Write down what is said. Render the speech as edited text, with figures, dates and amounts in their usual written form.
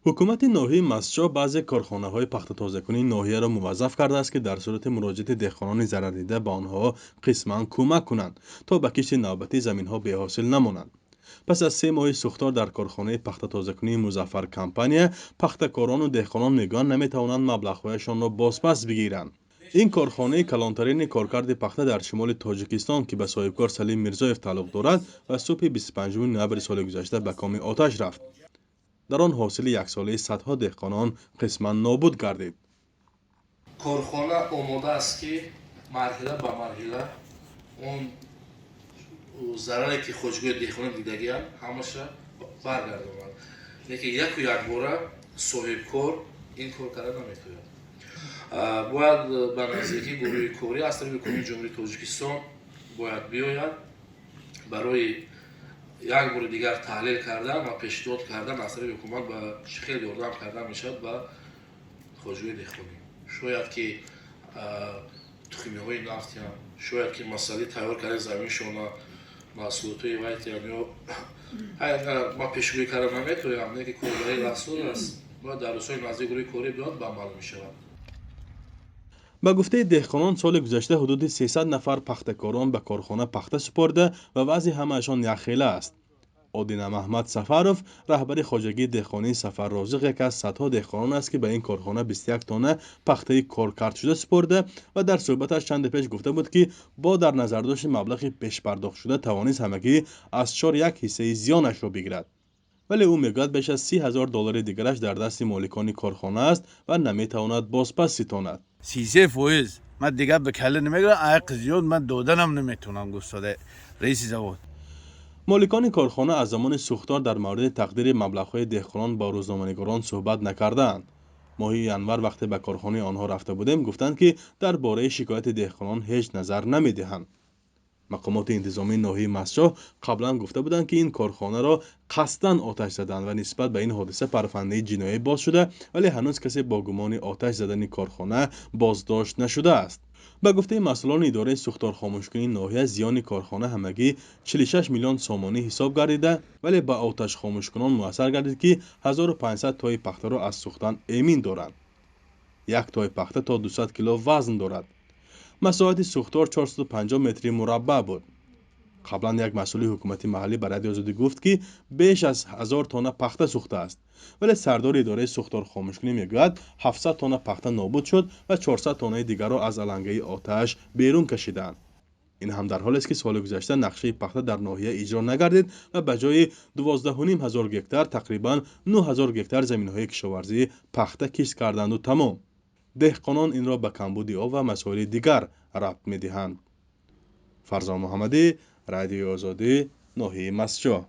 Ҳукумати ноҳияи Мастчоҳ баъзе корхонаҳои пахтатозакунии ноҳияро муваззаф кардааст, ки дар сурати муроҷиати деҳқонони зарардида ба онҳо қисман кӯмак кунанд, то ба кишти навбатӣ заминҳо беҳосил намонанд. Пас аз 3 моҳи сӯхтор дар корхонаи пахтатозакунии Музаффар компания, пахтакорону деҳқонон мегӯянд, наметавонанд маблағҳояшонро бозпас бигиранд. Ин корхонаи калонтарини коркарди пахта дар шимоли Тоҷикистон, ки ба соҳибкор Салим Мирзоев тааллуқ дорад, ва субҳи 25 ноябри соли гузашта ба коми оташ рафт. Дар он ҳосили яксолаи садҳо деҳқонон қисман нобуд гардид. Корхона омода аст, ки марҳила ба марҳила он зараре, ки хоҷагиҳои деҳқонӣ дидагианд, ҳамаша баргардонад. Лекин яку якбора соҳибкор ин кор карда наметавонад. Бояд ба наздикӣ гурӯҳи корӣ аз тарафи Ҳукумати Ҷумҳурии Тоҷикистон бояд биёяд барои як бори дигар таҳлил кардан ва пешниҳод кардан аз тарафи ҳукумат ба чӣ хел ёрдам кардан мешавад ба хоҷагиҳои деҳқонӣ. Шояд ки тухмиҳои нафтиам, шояд ки масъалаи тайёр кардани заминшона, маҳсулотҳои вайтиам ё ман пешгӯӣ карда наметавонам, не ки корбарии расул аст, бояд дар рӯзҳои наздик гурӯҳи корӣ биёяд, ба амал мешавад. Ба гуфтаи деҳқонон, соли гузашта ҳудуди 300 нафар пахтакорон ба корхона пахта супорида ва вазъи ҳамаашон якхела аст. Одина Маҳмад Сафаров, раҳбари хоҷагии деҳқонии Сафаррозиқ, яке аз садҳо деҳқонон аст, ки ба ин корхона 21 тонна пахтаи коркардшуда супорида ва дар суҳбаташ чанде пеш гуфта буд, ки бо дар назардошти маблағи пешпардохтшуда тавонист ҳамагӣ аз 4 як ҳиссаи зиёнашро бигирад. Вале ӯ мегӯяд, беш аз 30 000 доллари дигараш дар дасти моликони корхона аст ва наметавонад бозпас ситонад. 33% ман дигар ба калла намегирам, аяқ зиёд ман доданам наметавонам, гуфтода раиси завод. Моликони корхона аз замони сӯхтор дар мавриди тақдири маблағҳои деҳқонон бо рӯзноманигорон суҳбат накардаанд. Моҳи январ, вақте ба корхонаи онҳо рафта будем, гуфтанд, ки дар бораи шикояти деҳқонон ҳеҷ назар намедиҳанд. Мақомоти интизомии ноҳияи Мастчоҳ қаблан гуфта буданд, ки ин корхонаро қасдан оташ заданд ва нисбат ба ин ҳодиса парвандаи ҷиноӣ боз шуда, вале ҳанӯз касе бо гумони оташ задани корхона боздошт нашудааст. Ба гуфтаи масъулони идораи сӯхторхомӯшкунии ноҳия, зиёни корхона ҳамагӣ 46 миллион сомонӣ ҳисоб гардида, вале ба оташхомӯшкунон муяссар гардид, ки 1500 тои пахтаро аз сӯхтан эмин доранд. Як тои пахта то 200 кило вазн дорад. Масоҳати сӯхтор 450 метри мураббаъ буд. Қаблан як масъули ҳукумати маҳаллӣ ба Радиои Озодӣ гуфт, ки беш аз 1000 тонна пахта сӯхтааст, вале сардори идораи сӯхторхомӯшкунӣ мегӯяд, 700 тонна пахта нобуд шуд ва 400 тоннаи дигарро аз алангаи оташ берун кашиданд. Ин ҳам дар ҳолест, ки соли гузашта нақшаи пахта дар ноҳия иҷро нагардид ва ба ҷои 12,5 ҳазор гектар тақрибан 9 ҳазор гектар заминҳои кишоварзӣ пахта кишт карданду тамом. Деҳқонон инро ба камбуди об ва масоили дигар рабт медиҳанд. Фарзон Муҳаммадӣ, Радиои Озодӣ, ноҳияи Мастчоҳ.